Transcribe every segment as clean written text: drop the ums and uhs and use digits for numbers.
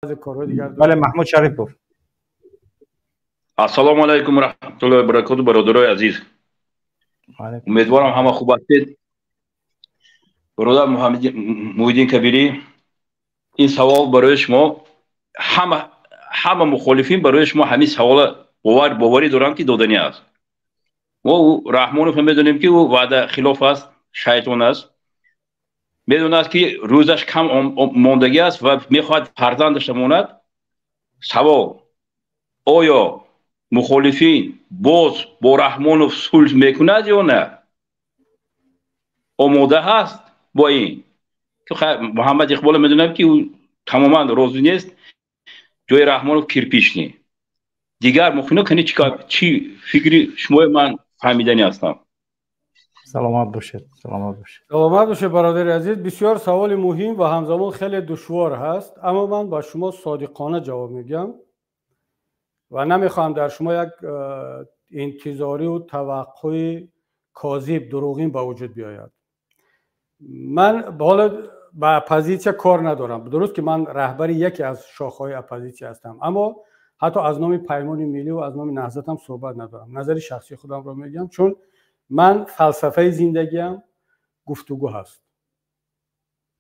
Корҳои дигар. Бале, Маҳмуд Шарипов. Ассалому алайкум ва раҳматуллоҳи ва баракоту, бародарои азиз, умедворам, ҳама хуб ҳастед. Бародар Муҳиддин Кабирӣ, ин савол барои шумо. Ҳама мухолифин барои шумо ҳамин савола боварӣ дорам, ки доданӣ аст. Мо Раҳмоновро медонем, ки ӯ ваъда хилоф аст, шайтон аст, медонад, ки рӯзаш кам мондагӣ аст ва мехоҳад фарзандаша монад. Савол: оё мухолифин боз бо Раҳмонов сулҳ мекунад ё на? Омода ҳаст бо ин? Муҳаммад Иқболо медонам, ки ӯ тамоман розӣ нест, ҷои Раҳмонов кирпичный. Дигар мухолифино кани чӣ фикри шумои, ман фаҳмиданӣ ҳастам. Саломат бошед, саломат бошед. Саломат бошед, бародари азиз. Бисёр саволи муҳим ва ҳамзамон хеле душвор ҳаст, аммо ман ба шумо содиқона ҷавоб мегӯям ва намехоҳам дар шумо як интизориву таваққӯи козиб, дурӯғин ба вуҷуд биёяд. Ман ҳоло ба оппозитсия кор надорам. Дуруст ки ман раҳбари яке аз шохҳои оппозитсия ҳастам, аммо ҳатто аз номи Паймони Миллӣ ва аз номи Наҳзатам суҳбат надорам. Назари шахсии худамро мегӯям, чун ман фалсафаи зиндагиам гуфтугӯ ҳаст.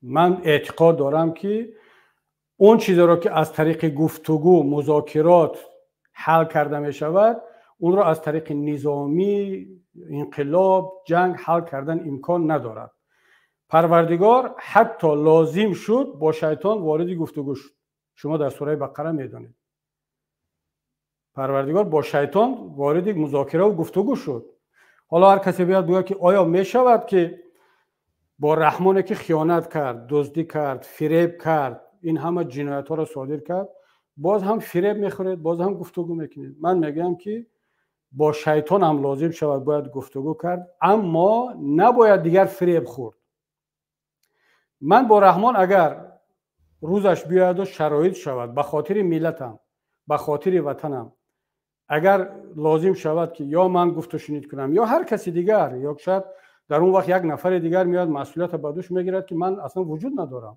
Ман эътиқод дорам, ки он чизеро, ки аз тариқи гуфтугӯ, музокирот ҳал карда мешавад, онро аз тариқи низомӣ, инқилоб, ҷанг ҳал кардан имкон надорад. Парвардигор ҳатто лозим шуд, бо шайтон вориди гуфтугӯ шуд. Шумо дар сураи Бақара медонед, Парвардигор бо шайтон вориди музокираву гуфтугӯ шуд. Ҳоло ҳар касе биёяд, гӯяд, ки оё мешавад, ки бо Раҳмоне, ки хиёнат кард, дуздӣ кард, фиреб кард, ин ҳама ҷиноятҳоро содир кард, боз ҳам фиреб мехӯред, боз ҳам гуфтугӯ мекунед? Ман мегӯям, ки бо шайтон ҳам лозим шавад, бояд гуфтугӯ кард, аммо набояд дигар фиреб хӯрд. Ман бо Раҳмон, агар рӯзаш биёяду шароит шавад, ба хотири миллатам, ба хотири ватанам, агар лозим шавад, ки ё ман гуфтушунид кунам, ё ҳар каси дигар, ё шояд дар он вақт як нафари дигар меояд, масъулията ба дӯш мегирад, ки ман аслан вуҷуд надорам,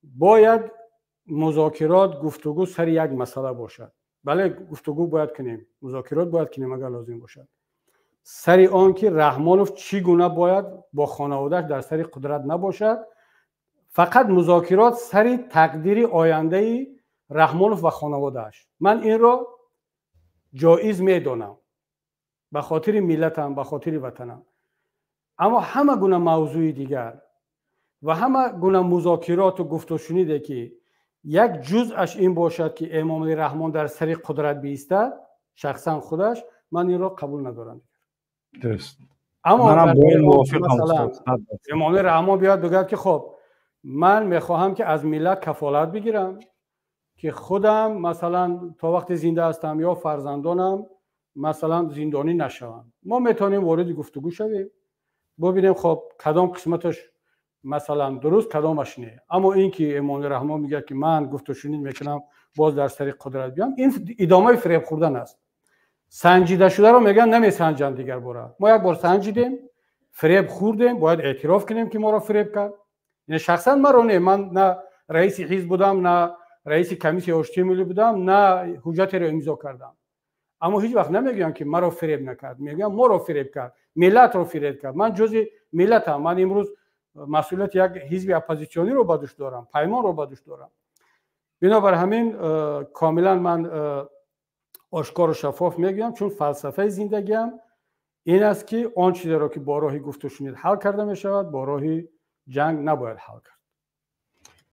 бояд музокирот, гуфтугӯ сари як масъала бошад. Бале, гуфтугӯ бояд кунем, музокирот бояд кунем, агар лозим бошад, сари он ки Раҳмонов чӣ гуна бояд бо хонаводааш дар сари қудрат набошад. Фақат музокирот сари тақдири ояндаи Раҳмонов ва хонаводааш. Ман инро ҷоиз медонам ба хотири миллатам, ба хотири ватанам. Аммо ҳама гуна мавзӯи дигар ва ҳама гуна музокироту гуфтушуниде, ки як ҷузъаш ин бошад, ки Эмомалӣ Раҳмон дар сари қудрат биистад шахсан худаш, ман инро қабул надорам. Аммо Эмомалӣ Раҳмон биёяд, бигӯяд, ки хоб, ман мехоҳам, ки аз миллат кафолат бигирам, ки худам, масалан, то вақте зинда ҳастам ё фарзандонам, масалан, зиндонӣ нашаванд, мо метавонем вориди гуфтугӯ шавем, бубинем, хоб, кадом қисматаш, масалан, дуруст, кадомаш не. Аммо ин ки Эмомалӣ Раҳмон мегӯяд, ки ман гуфтушунид мекунам, боз дар сари қудрат биям, ин идомаи фиреб хӯрдан аст. Санҷида шударо, мегӯянд, намесанҷанд дигар бора. Мо як бор санҷидем, фиреб хӯрдем, бояд эътироф кунем, ки моро фиреб кард. Шахсан маро не, ман на раиси ҳизб будам, на раиси комиссияи оштии миллӣ будам, на ҳуҷҷатеро имзо кардам. Аммо ҳеҷ вақт намегӯям, ки маро фиреб накард. Мегӯям, моро фиреб кард, миллатро фиреб кард. Ман ҷузи миллатам. Ман имрӯз масъулияти як ҳизби оппозитсиониро ба дӯш дорам, Паймонро ба дӯш дорам. Бинобар ҳамин комилан ман ошкору шаффоф мегӯям, чун фалсафаи зиндагиам ин аст, ки он чизеро, ки бо роҳи гуфтушунид ҳал карда мешавад, бо роҳи ҷанг набояд ҳал кард.